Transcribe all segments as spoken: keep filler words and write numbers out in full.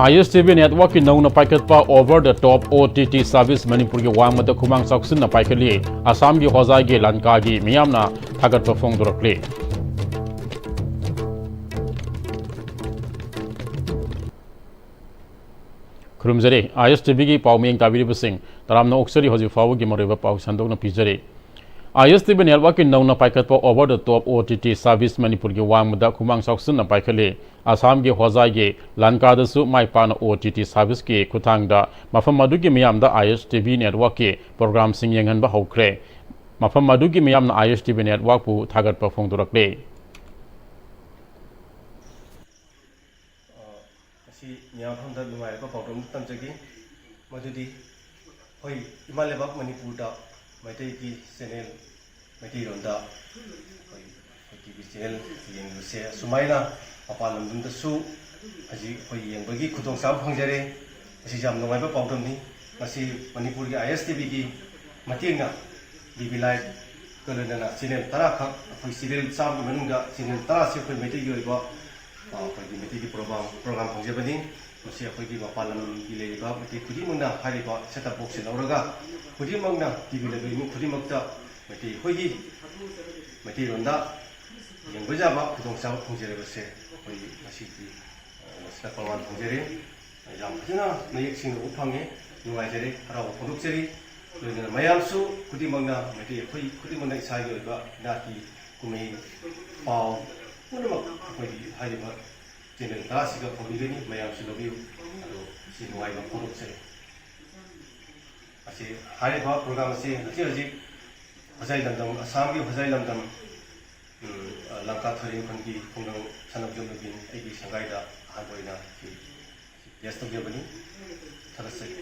ꯑꯥꯏ ꯑꯦꯁ T V networkꯀꯤ ꯅꯧꯅ ꯄꯥꯏꯈꯠꯄ over the top O T T service ꯃꯅꯤꯄꯨꯔꯒꯤ ꯋꯥꯡꯃꯗ ꯈꯨꯃꯥꯡ ꯆꯥꯎꯁꯤꯟꯅ ꯄꯥꯏꯈꯠꯂꯤ꯫ ꯑꯁꯥꯝꯒꯤ ꯍꯣꯖꯥꯏꯒꯤ ꯂꯟꯀꯥꯒꯤ ꯃꯤꯌꯥꯝꯅ ꯊꯥꯒꯠꯄ ꯐꯣꯡꯗꯣꯔꯛꯂꯤ꯫ ꯈꯨꯔꯨꯝꯖꯔꯤ꯫ ꯑꯥꯏ ꯑꯦꯁ ꯇꯤ ꯚꯤꯒꯤ ꯄꯥꯎ ꯃꯤꯠꯌꯦꯡ ꯇꯥꯕꯤꯔꯤꯕꯁꯤꯡ ꯇꯔꯥꯝꯅ ꯑꯣꯛꯆꯔꯤ꯫ ꯍꯧꯖꯤꯛ ꯐꯥꯎꯕꯒꯤ ꯃꯔꯨꯑꯣꯏꯕ ꯄꯥꯎ ꯁꯟꯗꯣꯛꯅ ꯄꯤꯖꯔꯤ꯫ ꯑꯥꯏ ꯑꯦꯁ ꯇꯤ ꯚꯤ networkꯀꯤ ꯅꯧꯅ ꯄꯥꯏꯈꯠꯄ over the top O T T service ꯃꯅꯤꯄꯨꯔꯒꯤ ꯋꯥꯡꯃꯗ ꯈꯨꯃꯥꯡ ꯆꯥꯎꯁꯤꯟꯅ ꯄꯥꯏꯈꯠꯂꯤ꯫ ꯑꯁꯥꯝꯒꯤ ꯍꯣꯖꯥꯏꯒꯤ ꯂꯟꯀꯥꯗꯁꯨ ꯃꯥꯏ ꯄꯥꯛꯅ O T T serviceꯀꯤ ꯈꯨꯠꯊꯥꯡꯗ ꯃꯐꯝ ꯑꯗꯨꯒꯤ ꯃꯤꯌꯥꯝꯗ ꯑꯥꯏ ꯑꯦꯁ ꯇꯤ ꯚꯤ networkꯀꯤ programꯁꯤꯡ ꯌꯦꯡꯍꯟꯕ ꯍꯧꯈ꯭ꯔꯦ꯫ ꯃꯐꯝ ꯑꯗꯨꯒꯤ ꯃꯤꯌꯥꯝꯅ ꯑꯥꯏ ꯑꯦꯁ ꯇꯤ ꯚꯤ networkꯄꯨ ꯊꯥꯒꯠꯄ ꯐꯣꯡꯗꯣꯔꯛꯂꯤ꯫ ꯑ, ꯉꯁꯤ ꯃꯤꯌꯥꯝ ꯃꯐꯝꯗ ꯅꯨꯡꯉꯥꯏꯔꯕ ꯄꯥꯎꯗꯝ ꯑꯃ ꯇꯝꯖꯒꯦ꯫ ꯃꯗꯨꯗꯤ ꯑꯩꯈꯣꯏ ꯏꯃꯥ ꯂꯩꯕꯥꯛ ꯃꯅꯤꯄꯨꯔꯗ ꯃꯩꯇꯩꯒꯤ channel, ꯃꯩꯇꯩꯂꯣꯟꯗ ꯑꯩꯈꯣꯏ, ꯑꯩꯈꯣꯏ T V channel ꯌꯦꯡꯕꯁꯦ ꯑꯁꯨꯃꯥꯏꯅ ꯃꯄꯥꯟ ꯂꯝꯗꯁꯨ ꯍꯧꯖꯤꯛ ꯑꯩꯈꯣꯏ ꯌꯦꯡꯕꯒꯤ ꯈꯨꯗꯣꯡꯆꯥꯕ ꯐꯪꯖꯔꯦ꯫ ꯃꯁꯤ ꯌꯥꯝ ꯅꯨꯡꯉꯥꯏꯕ ꯄꯥꯎꯗꯝꯅꯤ꯫ ꯃꯁꯤ ꯃꯅꯤꯄꯨꯔꯒꯤ ꯑꯥꯏ ꯑꯦꯁ ꯇꯤ ꯚꯤꯒꯤ ꯃꯇꯦꯡꯅ ꯗꯤ ꯕꯤ ꯂꯥꯏꯚꯀ ꯂꯣꯏꯅꯅ channel ꯇꯔꯥ ꯈꯛ, ꯑꯩꯈꯣꯏ serial ꯆꯥꯝꯃꯒꯤ ꯃꯅꯨꯡꯗ channel ꯇꯔꯥꯁꯤ ꯑꯩꯈꯣꯏ ꯃꯩꯇꯩꯒꯤ ꯑꯣꯏꯕ, ꯑ, ꯑꯩꯈꯣꯏꯒꯤ ꯃꯩꯇꯩꯒꯤ program, program ꯐꯪꯖꯕꯅꯤ꯫ ꯃꯁꯤ ꯑꯩꯈꯣꯏꯒꯤ ꯃꯄꯥꯟ ꯂꯝꯒꯤ ꯂꯩꯔꯤꯕ ꯃꯩꯇꯩ ꯈꯨꯗꯤꯡꯃꯛꯅ ꯍꯥꯏꯔꯤꯕ set top boxꯁꯦ ꯂꯧꯔꯒ ꯈꯨꯗꯤꯡꯃꯛꯅ T V ꯂꯩꯕ ꯏꯃꯨꯡ ꯈꯨꯗꯤꯡꯃꯛꯇ ꯃꯩꯇꯩ ꯑꯩꯈꯣꯏꯒꯤ ꯃꯩꯇꯩꯂꯣꯟꯗ ꯌꯦꯡꯕ ꯌꯥꯕ ꯈꯨꯗꯣꯡꯆꯥꯕ ꯐꯪꯖꯔꯤꯕꯁꯦ ꯑꯩꯈꯣꯏ ꯉꯁꯤꯒꯤ, ꯑ, ꯉꯁꯤꯅ ꯄ꯭ꯔꯃꯥꯟ ꯐꯪꯖꯔꯦ꯫ ꯌꯥꯝ ꯐꯖꯅ ꯃꯌꯦꯛ ꯁꯦꯡꯅ ꯎꯕ ꯐꯪꯉꯦ꯫ ꯅꯨꯡꯉꯥꯏꯖꯔꯦ, ꯍꯔꯥꯎꯕ ꯐꯣꯡꯗꯣꯛꯆꯔꯤ꯫ ꯂꯣꯏꯅꯅ ꯃꯌꯥꯝꯁꯨ ꯈꯨꯗꯤꯡꯃꯛꯅ, ꯃꯩꯇꯩ ꯑꯩꯈꯣꯏ ꯈꯨꯗꯤꯡꯃꯛꯅ ꯏꯁꯥꯒꯤ ꯑꯣꯏꯕ ꯅꯥꯠꯀꯤ ꯀꯨꯝꯍꯩ, ꯄꯥꯎ ꯄꯨꯝꯅꯃꯛ ꯑꯩꯈꯣꯏꯒꯤ ꯍꯥꯏꯔꯤꯕ channel ꯇꯔꯥꯁꯤꯒ ꯐꯪꯕꯤꯒꯅꯤ꯫ ꯃꯌꯥꯝꯁꯨ ꯂꯧꯕꯤꯌꯨ꯫ ꯑꯗꯣ ꯁꯤ ꯅꯨꯡꯉꯥꯏꯕ ꯐꯣꯡꯗꯣꯛꯆꯔꯤ꯫ ꯑꯁꯤ ꯍꯥꯏꯔꯤꯕ program ꯑꯁꯤ ꯍꯧꯖꯤꯛ ꯍꯧꯖꯤꯛ ꯍꯣꯖꯥꯏ ꯂꯝꯗꯝ, ꯑꯁꯥꯝꯒꯤ ꯍꯣꯖꯥꯏ ꯂꯝꯗꯝ, ꯎꯝ, ꯂꯪꯀꯥ ꯊꯣꯏꯔꯦꯡ ꯈꯨꯟꯒꯤ ꯈꯨꯡꯒꯪ ꯁꯅꯥꯖꯣꯏ ꯂꯨꯕꯤꯟ ꯑꯩꯒꯤ ꯁꯪꯒꯥꯏꯗ ꯑꯍꯥꯟꯕ ꯑꯣꯏꯅ ꯁꯤ guest ꯇꯧꯖꯕꯅꯤ꯫ ꯊꯥꯒꯠꯆꯔꯤ꯫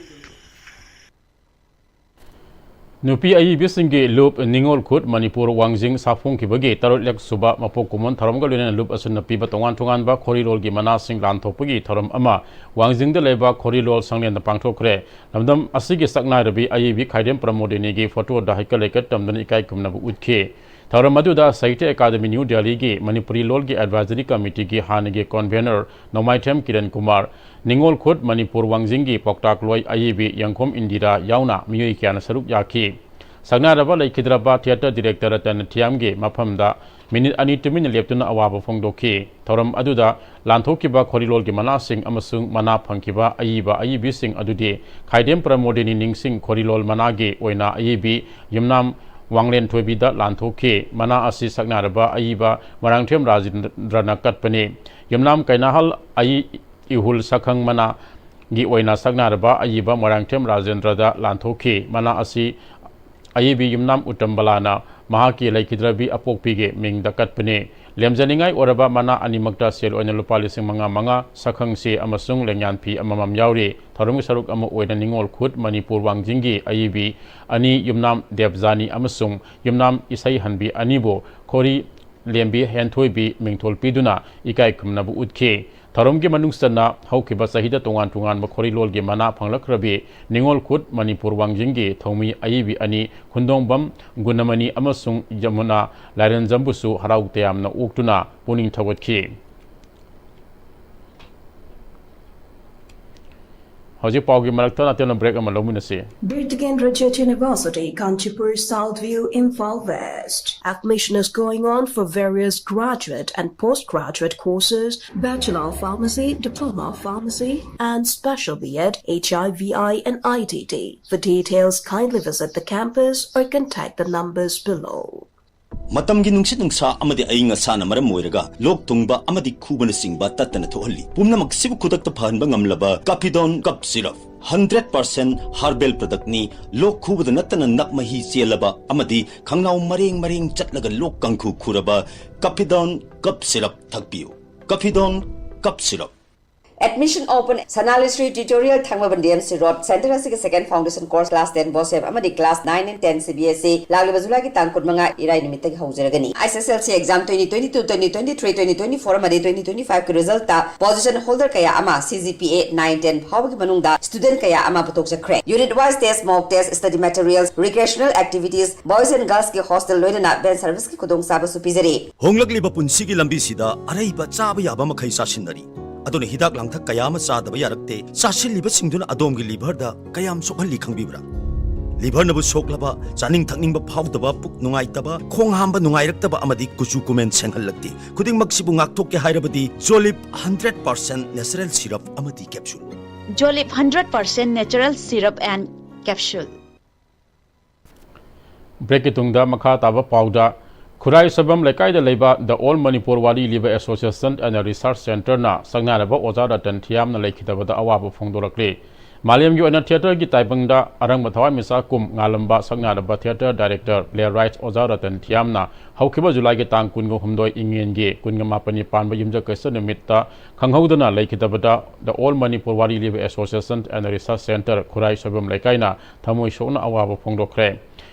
ꯅꯨꯄꯤ ꯑꯏꯕꯤꯁꯤꯡꯒꯤ ꯂꯨꯞ ꯅꯤꯉꯣꯜ ꯈꯨꯠ ꯃꯅꯤꯄꯨꯔ ꯋꯥꯡꯖꯤꯡ ꯁꯥꯐꯣꯡꯈꯤꯕꯒꯤ ꯇꯔꯨꯛꯂꯛ ꯁꯨꯕ ꯃꯄꯣꯛ ꯀꯨꯝꯑꯣꯟ ꯊꯧꯔꯝꯒ ꯂꯣꯏꯅꯅ ꯂꯨꯞ ꯑꯁꯤꯟꯅ ꯄꯤꯕ ꯇꯣꯉꯥꯟ ꯇꯣꯉꯥꯟꯕ ꯈꯣꯔꯤꯂꯣꯜꯒꯤ ꯃꯅꯥꯁꯤꯡ ꯂꯥꯟꯊꯣꯛꯄꯒꯤ ꯊꯧꯔꯝ ꯑꯃ ꯋꯥꯡꯖꯤꯡꯗ ꯂꯩꯕ ꯈꯣꯔꯤꯂꯣꯜ ꯁꯪꯂꯦꯟꯗ ꯄꯥꯡꯊꯣꯛꯈ꯭ꯔꯦ꯫ ꯂꯝꯗꯝ ꯑꯁꯤꯒꯤ ꯁꯛꯅꯥꯏꯔꯕꯤ ꯑꯏꯕꯤ ꯈꯥꯏꯗꯦꯝ ꯄ꯭ꯔꯃꯣꯗꯤꯅꯤꯒꯤ photoꯗ ꯍꯩꯀꯠ ꯂꯩꯀꯠ ꯇꯝꯗꯨꯅ ꯏꯀꯥꯏ ꯈꯨꯝꯅꯕ ꯎꯠꯈꯤ꯫ ꯊꯧꯔꯝ ꯑꯗꯨꯗ ꯁꯥꯍꯤꯇ꯭ꯌ ꯑꯦꯀꯥꯗꯃꯤ ꯅ꯭ꯌꯨ ꯗꯦꯜꯂꯤꯒꯤ ꯃꯅꯤꯄꯨꯔꯤ ꯂꯣꯜꯒꯤ ꯑꯦꯗꯚꯥꯏꯖꯔꯤ ꯀꯃꯤꯇꯤꯒꯤ ꯍꯥꯟꯅꯒꯤ ꯀꯣꯟꯚꯦꯅꯔ ꯅꯣꯡꯃꯥꯏꯊꯦꯝ ꯀꯤꯔꯟ ꯀꯨꯃꯥꯔ, ꯅꯤꯉꯣꯜ ꯈꯨꯠ ꯃꯅꯤꯄꯨꯔ ꯋꯥꯡꯖꯤꯡꯒꯤ ꯄꯥꯎꯇꯥꯛꯂꯣꯏ ꯑꯏꯕꯤ ꯌꯦꯡꯈꯣꯝ ꯏꯟꯗꯤꯔꯥ ꯌꯥꯎꯅ ꯃꯤꯑꯣꯏ ꯀꯌꯥꯅ ꯁꯔꯨꯛ ꯌꯥꯈꯤ꯫ ꯁꯛꯅꯥꯏꯔꯕ ꯂꯩꯈꯤꯗ꯭ꯔꯕ ꯊꯤꯌꯦꯇꯔ ꯗꯤꯔꯦꯛꯇꯔ ꯔꯇꯟ ꯊꯤꯌꯥꯝꯒꯤ ꯃꯐꯝꯗ ꯃꯤꯅꯤꯠ ꯑꯅꯤ ꯇꯨꯃꯤꯟꯅ ꯂꯦꯞꯇꯨꯅ ꯑꯋꯥꯕ ꯐꯣꯡꯗꯣꯛꯈꯤ꯫ ꯊꯧꯔꯝ ꯑꯗꯨꯗ ꯂꯥꯟꯊꯣꯛꯈꯤꯕ ꯈꯣꯔꯤꯂꯣꯜꯒꯤ ꯃꯅꯥꯁꯤꯡ ꯑꯃꯁꯨꯡ ꯃꯅꯥ ꯐꯪꯈꯤꯕ ꯑꯏꯕ ꯑꯏꯕꯤꯁꯤꯡ ꯑꯗꯨꯗꯤ ꯈꯥꯏꯗꯦꯝ ꯄ꯭ꯔꯃꯣꯗꯤꯅꯤ ꯅꯤꯡꯁꯤꯡ ꯈꯣꯔꯤꯂꯣꯜ ꯃꯅꯥꯒꯤ ꯑꯣꯏꯅ ꯑꯏꯕꯤ ꯌꯨꯝꯅꯥꯝ ꯋꯥꯡꯂꯦꯟ ꯊꯣꯏꯕꯤꯗ ꯂꯥꯟꯊꯣꯛꯈꯤ꯫ ꯃꯅꯥ ꯑꯁꯤ ꯁꯛꯅꯥꯏꯔꯕ ꯑꯏꯕ ꯃꯣꯏꯔꯥꯡꯊꯦꯝ ꯔꯥꯖꯦꯟꯗ꯭ꯔꯅ ꯀꯠꯄꯅꯤ꯫ ꯌꯨꯝꯅꯥꯝ ꯀꯩꯅꯥꯍꯜ ꯑꯏ ꯏꯍꯨꯜ ꯁꯛꯈꯪ ꯃꯅꯥꯒꯤ ꯑꯣꯏꯅ ꯁꯛꯅꯥꯏꯔꯕ ꯑꯏꯕ ꯃꯣꯏꯔꯥꯡꯊꯦꯝ ꯔꯥꯖꯦꯟꯗ꯭ꯔꯗ ꯂꯥꯟꯊꯣꯛꯈꯤ꯫ ꯃꯅꯥ ꯑꯁꯤ ꯑꯏꯕꯤ ꯌꯨꯝꯅꯥꯝ ꯎꯇꯝꯕꯂꯥꯅ ꯃꯍꯥꯛꯀꯤ ꯂꯩꯈꯤꯗ꯭ꯔꯕꯤ ꯑꯄꯣꯛꯄꯤꯒꯤ ꯃꯤꯡꯗ ꯀꯠꯄꯅꯤ꯫ ꯂꯦꯝꯖꯅꯤꯡꯉꯥꯏ ꯑꯣꯏꯔꯕ ꯃꯅꯥ ꯑꯅꯤꯃꯛꯇ ꯁꯦꯜ ꯑꯣꯏꯅ ꯂꯨꯄꯥ ꯂꯤꯁꯤꯡ ꯃꯉꯥ ꯃꯉꯥ, ꯁꯛꯈꯪꯁꯦ ꯑꯃꯁꯨꯡ ꯂꯦꯡꯌꯥꯟ ꯐꯤ ꯑꯃꯃꯝ ꯌꯥꯎꯔꯤ꯫ ꯊꯧꯔꯝꯒꯤ ꯁꯔꯨꯛ ꯑꯃ ꯑꯣꯏꯅ ꯅꯤꯉꯣꯜ ꯈꯨꯠ ꯃꯅꯤꯄꯨꯔ ꯋꯥꯡꯖꯤꯡꯒꯤ ꯑꯏꯕꯤ ꯑꯅꯤ ꯌꯨꯝꯅꯥꯝ ꯗꯦꯕꯖꯥꯅꯤ ꯑꯃꯁꯨꯡ ꯌꯨꯝꯅꯥꯝ ꯏꯁꯩꯍꯟꯕꯤ ꯑꯅꯤꯕꯨ ꯈꯣꯔꯤ ꯂꯦꯝꯕꯤ ꯍꯦꯟꯊꯣꯏꯕꯤ ꯃꯤꯡꯊꯣꯜ ꯄꯤꯗꯨꯅ ꯏꯀꯥꯏ ꯈꯨꯝꯅꯕ ꯎꯠꯈꯤ꯫ ꯊꯧꯔꯝꯒꯤ ꯃꯅꯨꯡ ꯆꯟꯅ ꯍꯧꯈꯤꯕ ꯆꯍꯤꯗ ꯇꯣꯉꯥꯟ ꯇꯣꯉꯥꯟꯕ ꯈꯣꯔꯤꯂꯣꯜꯒꯤ ꯃꯅꯥ ꯐꯪꯂꯛꯈ꯭ꯔꯕꯤ ꯅꯤꯉꯣꯜ ꯈꯨꯠ ꯃꯅꯤꯄꯨꯔ ꯋꯥꯡꯖꯤꯡꯒꯤ ꯊꯧꯃꯤ ꯑꯏꯕꯤ ꯑꯅꯤ ꯈꯨꯟꯗꯣꯡꯕꯝ ꯒꯨꯅꯃꯅꯤ ꯑꯃꯁꯨꯡ ꯌꯃꯨꯅꯥ ꯂꯥꯏꯔꯦꯟꯖꯝꯕꯨꯁꯨ ꯍꯔꯥꯎ ꯇꯌꯥꯝꯅ ꯑꯣꯛꯇꯨꯅ ꯄꯨꯛꯅꯤꯡ ꯊꯧꯒꯠꯈꯤ꯫ ꯍꯧꯖꯤꯛ ꯄꯥꯎꯒꯤ ꯃꯔꯛꯇ ꯅꯥꯇꯦꯝꯅ ꯕ꯭ꯔꯦꯛ ꯑꯃ ꯂꯧꯃꯤꯟꯅꯁꯤ꯫ Birtgen Rajya University, Kanchipur, South View, Imphal West. Admission is going on for various graduate and postgraduate courses, Bachelor of Pharmacy, Diploma of Pharmacy, and Special B Ed, H I V I, and I T T. For details, kindly visit the campus or contact the numbers below. ꯃꯇꯝꯒꯤ ꯅꯨꯡꯁꯤꯠ ꯅꯨꯡꯁꯥ ꯑꯃꯗꯤ ꯑꯏꯪ ꯑꯁꯥꯅ ꯃꯔꯝ ꯑꯣꯏꯔꯒ ꯂꯣꯛ ꯊꯨꯡꯕ ꯑꯃꯗꯤ ꯈꯨꯕꯅꯆꯤꯡꯕ ꯇꯠꯇꯅ ꯊꯣꯛꯍꯜꯂꯤ꯫ ꯄꯨꯝꯅꯃꯛꯁꯤꯕꯨ ꯈꯨꯗꯛꯇ ꯐꯍꯟꯕ ꯉꯝꯂꯕ ꯀꯥꯐꯤꯗꯣꯟ cough syrup. Hundred percent herbal ꯄ꯭ꯔꯗꯛꯅꯤ꯫ ꯂꯣꯛ ꯈꯨꯕꯗ ꯅꯠꯇꯅ ꯅꯞ ꯃꯍꯤ ꯆꯦꯜꯂꯕ ꯑꯃꯗꯤ ꯈꯪꯅꯥꯎ ꯃꯔꯦꯡ ꯃꯔꯦꯡ ꯆꯠꯂꯒ ꯂꯣꯛ ꯀꯥꯡꯈꯨ ꯈꯨꯔꯕ ꯀꯥꯐꯤꯗꯣꯟ ꯀꯞ ꯁꯤꯔꯞ ꯊꯛꯄꯤꯌꯨ꯫ ꯀꯥꯐꯤꯗꯣꯟ cough syrup. Admission open. Sanalishri Tutorial, Thangmabandi M C Road, center ꯑꯁꯤꯒꯤ second foundation course class ten BOSEM ꯑꯃꯗꯤ class nine and ten C B S E ꯂꯥꯛꯂꯤꯕ ꯖꯨꯂꯥꯏꯒꯤ ꯇꯥꯡ ꯀꯨꯟꯃꯉꯥ ꯏꯔꯥꯏ ꯅꯨꯃꯤꯠꯇꯒꯤ ꯍꯧꯖꯔꯒꯅꯤ꯫ I S S L C exam twenty twenty-two, twenty twenty-three, twenty twenty-four ꯑꯃꯗꯤ twenty twenty-five ꯀꯤ result position holder ꯀꯌꯥ ꯑꯃ C G P A nine ten ꯐꯥꯎꯕꯒꯤ ꯃꯅꯨꯡꯗ student ꯀꯌꯥ ꯑꯃ ꯄꯨꯊꯣꯛꯆꯈ꯭ꯔꯦ꯫ Unit wise test, mock test, study materials, recreational activities, boys and girls ꯀꯤ hostel ꯂꯣꯏꯅꯅ van service ꯀꯤ ꯈꯨꯗꯣꯡꯆꯥꯕꯁꯨ ꯄꯤꯖꯔꯤ꯫ ꯍꯣꯡꯂꯛꯂꯤꯕ ꯄꯨꯟꯁꯤꯒꯤ ꯂꯝꯕꯤꯁꯤꯗ ꯑꯔꯩꯕ ꯆꯥꯕ ꯌꯥꯕ ꯃꯈꯩ ꯆꯥꯁꯤꯟꯅꯔꯤ꯫ ꯑꯗꯨꯅ ꯍꯤꯗꯥꯛ ꯂꯥꯡꯊꯛ ꯀꯌꯥ ꯑꯃ ꯆꯥꯗꯕ ꯌꯥꯔꯛꯇꯦ꯫ ꯆꯥꯁꯤꯜꯂꯤꯕꯁꯤꯡꯗꯨꯅ ꯑꯗꯣꯝꯒꯤ liver ꯗ ꯀꯌꯥꯝ ꯁꯣꯛꯍꯜꯂꯤ ꯈꯪꯕꯤꯕ꯭ꯔꯥ? Liver ꯅꯕꯨ ꯁꯣꯛꯂꯕ, ꯆꯥꯅꯤꯡ ꯊꯛꯅꯤꯡꯕ ꯐꯥꯎꯗꯕ, ꯄꯨꯛ ꯅꯨꯡꯉꯥꯏꯇꯕ, ꯈꯣꯡ ꯍꯥꯝꯕ ꯅꯨꯡꯉꯥꯏꯔꯛꯇꯕ ꯑꯃꯗꯤ ꯀꯨꯆꯨ ꯀꯨꯃꯦꯟ ꯁꯦꯡꯍꯜꯂꯛꯇꯦ꯫ ꯈꯨꯗꯤꯡꯃꯛꯁꯤꯕꯨ ꯉꯥꯛꯊꯣꯛꯀꯦ ꯍꯥꯏꯔꯕꯗꯤ Jolip hundred percent natural syrup ꯑꯃꯗꯤ capsule꯫ Jolip hundred percent natural syrup and capsule꯫ Break ꯀꯤ ꯇꯨꯡꯗ ꯃꯈꯥ ꯇꯥꯕ ꯄꯥꯎꯗ, ꯈꯨꯔꯥꯏ ꯁꯣꯏꯕꯝ ꯂꯩꯀꯥꯏꯗ ꯂꯩꯕ The All Manipur ꯋꯥꯔꯤ ꯂꯤꯕ Association and Research Centre ꯅ ꯁꯛꯅꯥꯏꯔꯕ ꯑꯣꯖꯥ ꯔꯇꯟ ꯊꯤꯌꯥꯝꯅ ꯂꯩꯈꯤꯗꯕꯗ ꯑꯋꯥꯕ ꯐꯣꯡꯗꯣꯔꯛꯂꯤ꯫ ꯃꯥꯂꯦꯝꯒꯤ ꯑꯣꯏꯅ theatre ꯒꯤ ꯇꯥꯏꯕꯪꯗ ꯑꯔꯪꯕ ꯊꯋꯥꯏꯃꯤꯆꯥꯛ ꯀꯨꯝ ꯉꯥꯜꯂꯝꯕ ꯁꯛꯅꯥꯏꯔꯕ theatre director, playwright ꯑꯣꯖꯥ ꯔꯇꯟ ꯊꯤꯌꯥꯝꯅ ꯍꯧꯈꯤꯕ ꯖꯨꯂꯥꯏꯒꯤ ꯇꯥꯡ ꯀꯨꯟꯒ ꯍꯨꯝꯗꯣꯏ ꯏꯉꯦꯟꯒꯤ ꯀꯨꯟꯒ ꯃꯥꯄꯟꯅꯤ ꯄꯥꯟꯕ ꯌꯨꯝꯖꯀꯩꯁ ꯅꯨꯃꯤꯠꯇ ꯈꯪꯍꯧꯗꯅ ꯂꯩꯈꯤꯗꯕꯗ The All Manipur ꯋꯥꯔꯤ ꯂꯤꯕ Association and Research Centre ꯈꯨꯔꯥꯏ ꯁꯣꯏꯕꯝ ꯂꯩꯀꯥꯏꯅ ꯊꯃꯣꯏ ꯁꯣꯛꯅ ꯑꯋꯥꯕ ꯐꯣꯡꯗꯣꯛꯈ꯭ꯔꯦ꯫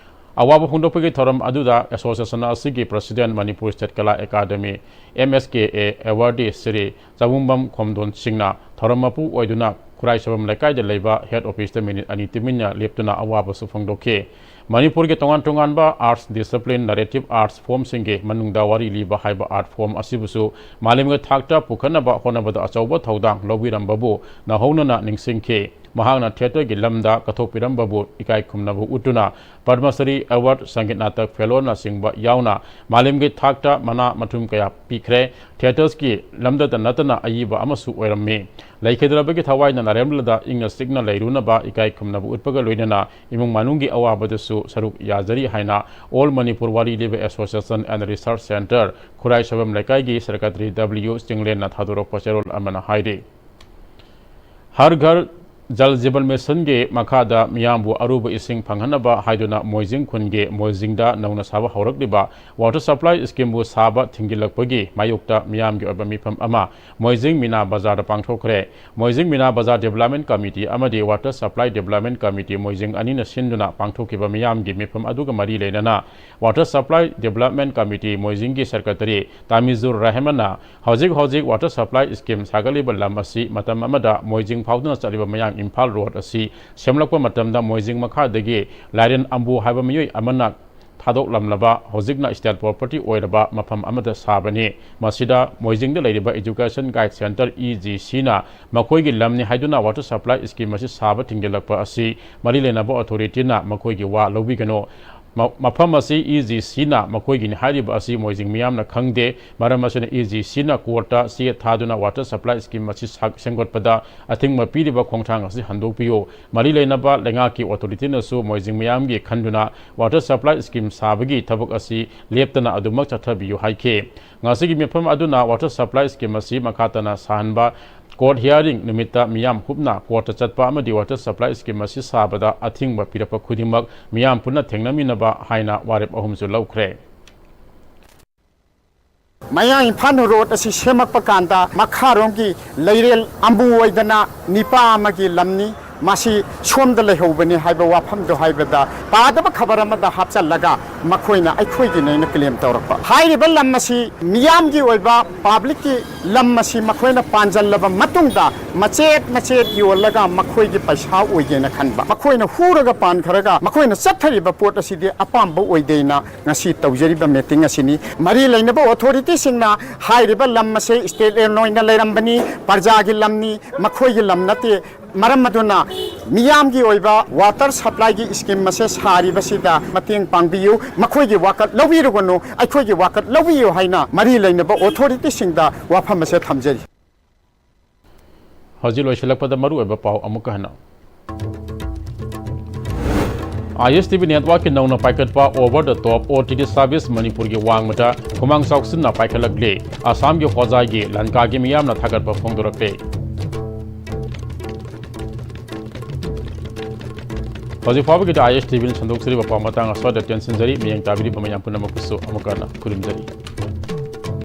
ꯑꯋꯥꯕ ꯐꯣꯡꯗꯣꯛꯄꯒꯤ ꯊꯧꯔꯝ ꯑꯗꯨꯗ association ꯑꯁꯤꯒꯤ president, Manipur State Kala Academy, M S K A awardee Shri ꯆꯥꯕꯨꯡꯕꯝ ꯈꯣꯝꯗꯣꯟ ꯁꯤꯡꯅ ꯊꯧꯔꯝ ꯃꯄꯨ ꯑꯣꯏꯗꯨꯅ ꯈꯨꯔꯥꯏ ꯁꯣꯏꯕꯝ ꯂꯩꯀꯥꯏꯗ ꯂꯩꯕ head office ꯇ minute ꯑꯅꯤ ꯇꯨꯃꯤꯟꯅ ꯂꯦꯞꯇꯨꯅ ꯑꯋꯥꯕꯁꯨ ꯐꯣꯡꯗꯣꯛꯈꯤ꯫ ꯃꯅꯤꯄꯨꯔꯒꯤ ꯇꯣꯉꯥꯟ ꯇꯣꯉꯥꯟꯕ arts discipline, narrative arts form ꯁꯤꯡꯒꯤ ꯃꯅꯨꯡꯗ ꯋꯥꯔꯤ ꯂꯤꯕ ꯍꯥꯏꯕ art form ꯑꯁꯤꯕꯨꯁꯨ ꯃꯥꯂꯦꯝꯒꯤ ꯊꯥꯛꯇ ꯄꯨꯈꯠꯅꯕ ꯍꯣꯠꯅꯕꯗ ꯑꯆꯧꯕ ꯊꯧꯗꯥꯡ ꯂꯧꯕꯤꯔꯝꯕꯕꯨ ꯅꯧꯍꯧꯅꯅ ꯅꯤꯡꯁꯤꯡꯈꯤ꯫ ꯃꯍꯥꯛꯅ theatre ꯒꯤ ꯂꯝꯗ ꯀꯠꯊꯣꯛꯄꯤꯔꯝꯕꯕꯨ ꯏꯀꯥꯏ ꯈꯨꯝꯅꯕ ꯎꯠꯇꯨꯅ Padma Shri Award, Sangeet Natak fellow ꯅꯆꯤꯡꯕ ꯌꯥꯎꯅ ꯃꯥꯂꯦꯝꯒꯤ ꯊꯥꯛꯇ ꯃꯅꯥ ꯃꯊꯨꯝ ꯀꯌꯥ ꯄꯤꯈ꯭ꯔꯦ꯫ Theatres ꯀꯤ ꯂꯝꯗꯇ ꯅꯠꯇꯅ ꯑꯏꯕ ꯑꯃꯁꯨ ꯑꯣꯏꯔꯝꯃꯤ꯫ ꯂꯩꯈꯤꯗ꯭ꯔꯕꯒꯤ ꯊꯋꯥꯏꯅ ꯅꯥꯔꯦꯝꯂꯗ ꯏꯪꯅ ꯆꯤꯛꯅ ꯂꯩꯔꯨꯅꯕ ꯏꯀꯥꯏ ꯈꯨꯝꯅꯕ ꯎꯠꯄꯒ ꯂꯣꯏꯅꯅ ꯏꯃꯨꯡ ꯃꯅꯨꯡꯒꯤ ꯑꯋꯥꯕꯗꯁꯨ ꯁꯔꯨꯛ ꯌꯥꯖꯔꯤ ꯍꯥꯏꯅ All Manipur ꯋꯥꯔꯤ ꯂꯤꯕ Association and Research Centre ꯈꯨꯔꯥꯏ ꯁꯣꯏꯕꯝ ꯂꯩꯀꯥꯏꯒꯤ secretary W ꯆꯤꯡꯂꯦꯟꯅ ꯊꯥꯗꯣꯔꯛꯄ ꯆꯦꯔꯣꯜ ꯑꯃꯅ ꯍꯥꯏꯔꯤ꯫ ꯍꯔ ꯘꯔ ꯖꯜ ꯖꯤꯕꯟ ꯃꯤꯁꯟꯒꯤ ꯃꯈꯥꯗ ꯃꯤꯌꯥꯝꯕꯨ ꯑꯔꯨꯕ ꯏꯁꯤꯡ ꯐꯪꯍꯟꯅꯕ ꯍꯥꯏꯗꯨꯅ ꯃꯣꯏꯖꯤꯡ ꯈꯨꯟꯒꯤ ꯃꯣꯏꯖꯤꯡꯗ ꯅꯧꯅ ꯁꯥꯕ ꯍꯧꯔꯛꯂꯤꯕ ꯋꯥꯇꯔ ꯁꯄ꯭ꯂꯥꯏ ꯁ꯭ꯀꯤꯝꯕꯨ ꯁꯥꯕ ꯊꯤꯡꯖꯤꯜꯂꯛꯄꯒꯤ ꯃꯥꯌꯣꯛꯇ ꯃꯤꯌꯥꯝꯒꯤ ꯑꯣꯏꯕ ꯃꯤꯐꯝ ꯑꯃ ꯃꯣꯏꯖꯤꯡ ꯃꯤꯅꯥ ꯕꯖꯥꯔꯗ ꯄꯥꯡꯊꯣꯛꯈ꯭ꯔꯦ꯫ ꯃꯣꯏꯖꯤꯡ ꯃꯤꯅꯥ ꯕꯖꯥꯔ ꯗꯤꯕꯦꯂꯞꯃꯦꯟ ꯀꯃꯤꯇꯤ ꯑꯃꯗꯤ water supply development committee Moijing ꯑꯅꯤꯅ ꯁꯤꯟꯗꯨꯅ ꯄꯥꯡꯊꯣꯛꯈꯤꯕ ꯃꯤꯌꯥꯝꯒꯤ ꯃꯤꯐꯝ ꯑꯗꯨꯒ ꯃꯔꯤ ꯂꯩꯅꯅ ꯋꯥꯇꯔ ꯁꯄ꯭ꯂꯥꯏ ꯗꯤꯕꯦꯂꯞꯃꯦꯟ ꯀꯃꯤꯇꯤ ꯃꯣꯏꯖꯤꯡꯒꯤ ꯁꯦꯀ꯭ꯔꯦꯇꯔꯤ ꯇꯥꯃꯤꯖꯨꯔ ꯔꯍꯃꯟꯅ ꯍꯧꯖꯤꯛ ꯍꯧꯖꯤꯛ ꯋꯥꯇꯔ ꯁꯄ꯭ꯂꯥꯏ ꯁ꯭ꯀꯤꯝ ꯁꯥꯒꯠꯂꯤꯕ ꯂꯝ ꯑꯁꯤ ꯃꯇꯝ ꯑꯃꯗ ꯃꯣꯏꯖꯤꯡ ꯐꯥꯎꯗꯨꯅ ꯆꯠꯂꯤꯕ ꯃꯌꯥꯡ ꯏꯝꯐꯥꯜ ꯔꯣꯗ ꯑꯁꯤ ꯁꯦꯝꯂꯛꯄ ꯃꯇꯝꯗ ꯃꯣꯏꯖꯤꯡ ꯃꯈꯥꯗꯒꯤ ꯂꯥꯏꯔꯦꯟ ꯑꯝꯕꯨ ꯍꯥꯏꯕ ꯃꯤꯑꯣꯏ ꯑꯃꯅ ꯊꯥꯗꯣꯛꯂꯝꯂꯕ ꯍꯧꯖꯤꯛꯅ ꯁ꯭ꯇꯦꯠ ꯄ꯭ꯔꯣꯄꯔꯇꯤ ꯑꯣꯏꯔꯕ ꯃꯐꯝ ꯑꯃꯗ ꯁꯥꯕꯅꯤ꯫ ꯃꯁꯤꯗ ꯃꯣꯏꯖꯤꯡꯗ ꯂꯩꯔꯤꯕ education guide centre, E G ꯁꯤꯅ ꯃꯈꯣꯏꯒꯤ ꯂꯝꯅꯤ ꯍꯥꯏꯗꯨꯅ ꯋꯥꯇꯔ ꯁꯄ꯭ꯂꯥꯏ ꯁ꯭ꯀꯤꯝ ꯑꯁꯤ ꯁꯥꯕ ꯊꯤꯡꯖꯤꯜꯂꯛꯄ ꯑꯁꯤ ꯃꯔꯤ ꯂꯩꯅꯕ ꯑꯣꯊꯣꯔꯤꯇꯤꯅ ꯃꯈꯣꯏꯒꯤ ꯋꯥ ꯂꯧꯕꯤꯒꯅꯨ꯫ ꯃ-, ꯃꯐꯝ ꯑꯁꯤ ꯏ ꯖꯤ ꯁꯤꯅ ꯃꯈꯣꯏꯒꯤꯅꯤ ꯍꯥꯏꯔꯤꯕ ꯑꯁꯤ ꯃꯣꯏꯖꯤꯡ ꯃꯤꯌꯥꯝꯅ ꯈꯪꯗꯦ꯫ ꯃꯔꯝ ꯑꯁꯤꯅ ꯏ ꯖꯤ ꯁꯤꯅ ꯀꯣꯔꯠꯇ ꯆꯦ ꯊꯥꯗꯨꯅ ꯋꯥꯇꯔ ꯁꯄ꯭ꯂꯥꯏ ꯁ꯭ꯀꯤꯝ ꯑꯁꯤ ꯁꯥ-, ꯁꯦꯝꯒꯠꯄꯗ ꯑꯊꯤꯡꯕ ꯄꯤꯔꯤꯕ ꯈꯣꯡꯊꯥꯡ ꯑꯁꯤ ꯍꯟꯗꯣꯛꯄꯤꯌꯨ꯫ ꯃꯔꯤ ꯂꯩꯅꯕ ꯂꯩꯉꯥꯛꯀꯤ ꯑꯣꯊꯣꯔꯤꯇꯤꯅꯁꯨ ꯃꯣꯏꯖꯤꯡ ꯃꯤꯌꯥꯝꯒꯤ ꯈꯟꯗꯨꯅ ꯋꯥꯇꯔ ꯁꯄ꯭ꯂꯥꯏ ꯁ꯭ꯀꯤꯝ ꯁꯥꯕꯒꯤ ꯊꯕꯛ ꯑꯁꯤ ꯂꯦꯞꯇꯅ ꯑꯗꯨꯃꯛ ꯆꯠꯊꯕꯤꯌꯨ ꯍꯥꯏꯈꯤ꯫ ꯉꯁꯤꯒꯤ ꯃꯤꯐꯝ ꯑꯗꯨꯅ ꯋꯥꯇꯔ ꯁꯄ꯭ꯂꯥꯏ ꯁ꯭ꯀꯤꯝ ꯑꯁꯤ ꯃꯈꯥ ꯇꯥꯅ ꯁꯥꯍꯟꯕ, ꯀꯣꯔꯠ ꯍꯤꯌꯥꯔꯤꯡ ꯅꯨꯃꯤꯠꯇ ꯃꯤꯌꯥꯝ ꯀꯨꯞꯅ ꯀꯣꯔꯠꯇ ꯆꯠꯄ ꯑꯃꯗꯤ ꯋꯥꯇꯔ ꯁꯄ꯭ꯂꯥꯏ ꯁ꯭ꯀꯤꯝ ꯑꯁꯤ ꯁꯥꯕꯗ ꯑꯊꯤꯡꯕ ꯄꯤꯔꯛꯄ ꯈꯨꯗꯤꯡꯃꯛ ꯃꯤꯌꯥꯝ ꯄꯨꯟꯅ ꯊꯦꯡꯅꯃꯤꯟꯅꯕ ꯍꯥꯏꯅ ꯋꯥꯔꯦꯞ ꯑꯍꯨꯝꯁꯨ ꯂꯧꯈ꯭ꯔꯦ꯫ ꯃꯌꯥꯡ ꯏꯝꯐꯥꯜ ꯔꯣꯗ ꯑꯁꯤ ꯁꯦꯝꯃꯛꯄ ꯀꯥꯟꯗ ꯃꯈꯥꯔꯣꯝꯒꯤ ꯂꯩꯔꯦꯜ ꯑꯝꯕꯨ ꯑꯣꯏꯗꯅ ꯅꯤꯄꯥ ꯑꯃꯒꯤ ꯂꯝꯅꯤ, ꯃꯁꯤ ꯁꯣꯝꯗ ꯂꯩꯍꯧꯕꯅꯤ ꯍꯥꯏꯕ ꯋꯥꯐꯝꯗꯨ ꯍꯥꯏꯕꯗ ꯄꯥꯗꯕ ꯈꯕꯔ ꯑꯃꯗ ꯍꯥꯞꯆꯜꯂꯒ ꯃꯈꯣꯏꯅ ꯑꯩꯈꯣꯏꯒꯤꯅꯦꯅ ꯀ꯭ꯂꯦꯝ ꯇꯧꯔꯛꯄ꯫ ꯍꯥꯏꯔꯤꯕ ꯂꯝ ꯑꯁꯤ ꯃꯤꯌꯥꯝꯒꯤ ꯑꯣꯏꯕ ꯄꯥꯕ꯭ꯂꯤꯛꯀꯤ ꯂꯝ ꯑꯁꯤ ꯃꯈꯣꯏꯅ ꯄꯥꯟꯖꯜꯂꯕ ꯃꯇꯨꯡꯗ ꯃꯆꯦꯠ ꯃꯆꯦꯠ ꯌꯣꯜꯂꯒ ꯃꯈꯣꯏꯒꯤ ꯄꯩꯁꯥ ꯑꯣꯏꯒꯦꯅ ꯈꯟꯕ꯫ ꯃꯈꯣꯏꯅ ꯍꯨꯔꯒ ꯄꯥꯟꯈ꯭ꯔꯒ ꯃꯈꯣꯏꯅ ꯆꯠꯊꯔꯤꯕ ꯄꯣꯠ ꯑꯁꯤꯗꯤ ꯑꯄꯥꯝꯕ ꯑꯣꯏꯗꯦꯅ ꯉꯁꯤ ꯇꯧꯖꯔꯤꯕ ꯃꯤꯇꯤꯡ ꯑꯁꯤꯅꯤ꯫ ꯃꯔꯤ ꯂꯩꯅꯕ ꯑꯣꯊꯣꯔꯤꯇꯤꯁꯤꯡꯅ ꯍꯥꯏꯔꯤꯕ ꯂꯝ ꯑꯁꯤ ꯁ꯭ꯇꯦꯠ ꯂꯦꯟ ꯑꯣꯏꯅ ꯂꯩꯔꯝꯕꯅꯤ, ꯄ꯭ꯔꯖꯥꯒꯤ ꯂꯝꯅꯤ, ꯃꯈꯣꯏꯒꯤ ꯂꯝ ꯅꯠꯇꯦ꯫ ꯃꯔꯝ ꯑꯗꯨꯅ ꯃꯤꯌꯥꯝꯒꯤ ꯑꯣꯏꯕ ꯋꯥꯇꯔ ꯁꯄ꯭ꯂꯥꯏꯒꯤ ꯁ꯭ꯀꯤꯝ ꯑꯁꯦ ꯁꯥꯔꯤꯕꯁꯤꯗ ꯃꯇꯦꯡ ꯄꯥꯡꯕꯤꯌꯨ, ꯃꯈꯣꯏꯒꯤ ꯋꯥꯀꯠ ꯂꯧꯕꯤꯔꯨꯒꯅꯨ, ꯑꯩꯈꯣꯏꯒꯤ ꯋꯥꯀꯠ ꯂꯧꯕꯤꯌꯨ ꯍꯥꯏꯅ ꯃꯔꯤ ꯂꯩꯅꯕ ꯑꯣꯊꯣꯔꯤꯇꯤꯁꯤꯡꯗ ꯋꯥꯐꯝ ꯑꯁꯦ ꯊꯝꯖꯔꯤ꯫ ꯍꯧꯖꯤꯛ ꯂꯣꯏꯁꯤꯜꯂꯛꯄꯗ ꯃꯔꯨꯑꯣꯏꯕ ꯄꯥꯎ ꯑꯃꯨꯛꯀ ꯍꯟꯅ꯫ ꯑꯥꯏ ꯑꯦꯁ ꯇꯤ ꯚꯤ ꯅꯦꯠꯋꯥꯔꯛꯀꯤ ꯅꯧꯅ ꯄꯥꯏꯈꯠꯄ Over the Top O T T service ꯃꯅꯤꯄꯨꯔꯒꯤ ꯋꯥꯡꯃꯗ ꯈꯨꯃꯥꯡ ꯆꯥꯎꯁꯤꯟꯅ ꯄꯥꯏꯈꯠꯂꯛꯂꯤ꯫ ꯑꯁꯥꯝꯒꯤ ꯍꯣꯖꯥꯏꯒꯤ ꯂꯟꯀꯥꯒꯤ ꯃꯤꯌꯥꯝꯅ ꯊꯥꯒꯠꯄ ꯐꯣꯡꯗꯣꯔꯛꯂꯤ꯫ ꯍꯧꯖꯤꯛ ꯐꯥꯎꯕꯒꯤꯗꯤ ꯑꯥꯏ ꯑꯦꯁ ꯇꯤ ꯚꯤꯅ ꯁꯟꯗꯣꯛꯆꯔꯤꯕ ꯄꯥꯎ ꯃꯇꯥꯡ ꯑꯁ꯭ꯋꯥꯏꯗ ꯇꯦꯟꯁꯤꯟꯖꯔꯤ꯫ ꯃꯤꯠꯌꯦꯡ ꯇꯥꯕꯤꯔꯤꯕ ꯃꯌꯥꯝ ꯄꯨꯝꯅꯃꯛꯄꯨꯁꯨ ꯑꯃꯨꯛꯀ ꯍꯟꯅ ꯈꯨꯔꯨꯝꯖꯔꯤ꯫